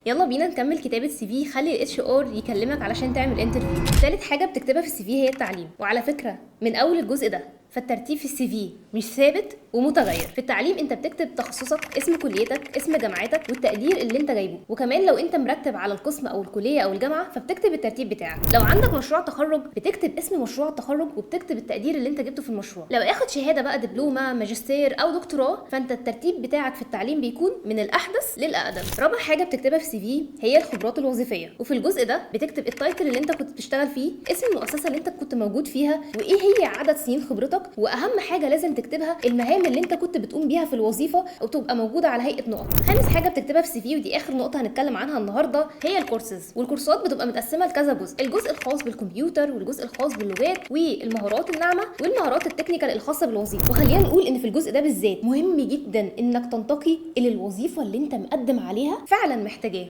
يلا بينا نكمل كتابه CV. خلي ال HR يكلمك علشان تعمل interview. ثالث حاجة بتكتبها في ال CV هي التعليم. وعلى فكرة من اول الجزء ده فالترتيب في ال CV مش ثابت ومتغير. في التعليم انت بتكتب تخصصك، اسم كليتك، اسم جامعتك، والتقدير اللي انت جايبه. وكمان لو انت مرتب على القسم او الكلية او الجامعة فبتكتب الترتيب بتاعك. لو عندك مشروع تخرج بتكتب اسم مشروع التخرج وبتكتب التقدير اللي انت جبته في المشروع. لو اخد شهادة بقى دبلومه، ماجستير او دكتوراه، فانت الترتيب بتاعك في التعليم بيكون من الاحدث للاقدم. رابع حاجة بتكتبها في CV هي الخبرات الوظيفيه. وفي الجزء ده بتكتب ال title اللي انت كنت بتشتغل فيه، اسم المؤسسة اللي انت كنت موجود فيها، وايه هي عدد سنين خبرتك، واهم حاجة لازم تكتبها المهام اللي انت كنت بتقوم بيها في الوظيفة وتبقى موجودة على هيئة نقط. خامس حاجة بتكتبها في CV، ودي اخر نقطة هنتكلم عنها النهارده، هي الكورسز. والكورسات بتبقى متقسمه لكذا جزء: الجزء الخاص بالكمبيوتر، والجزء الخاص باللغات والمهارات الناعمه، والمهارات ال technical الخاصة بالوظيفه. وخلينا نقول ان في الجزء ده بالذات مهم جدا انك تنتقي اللي الوظيفة اللي انت مقدم عليها فعلا محتاجاه.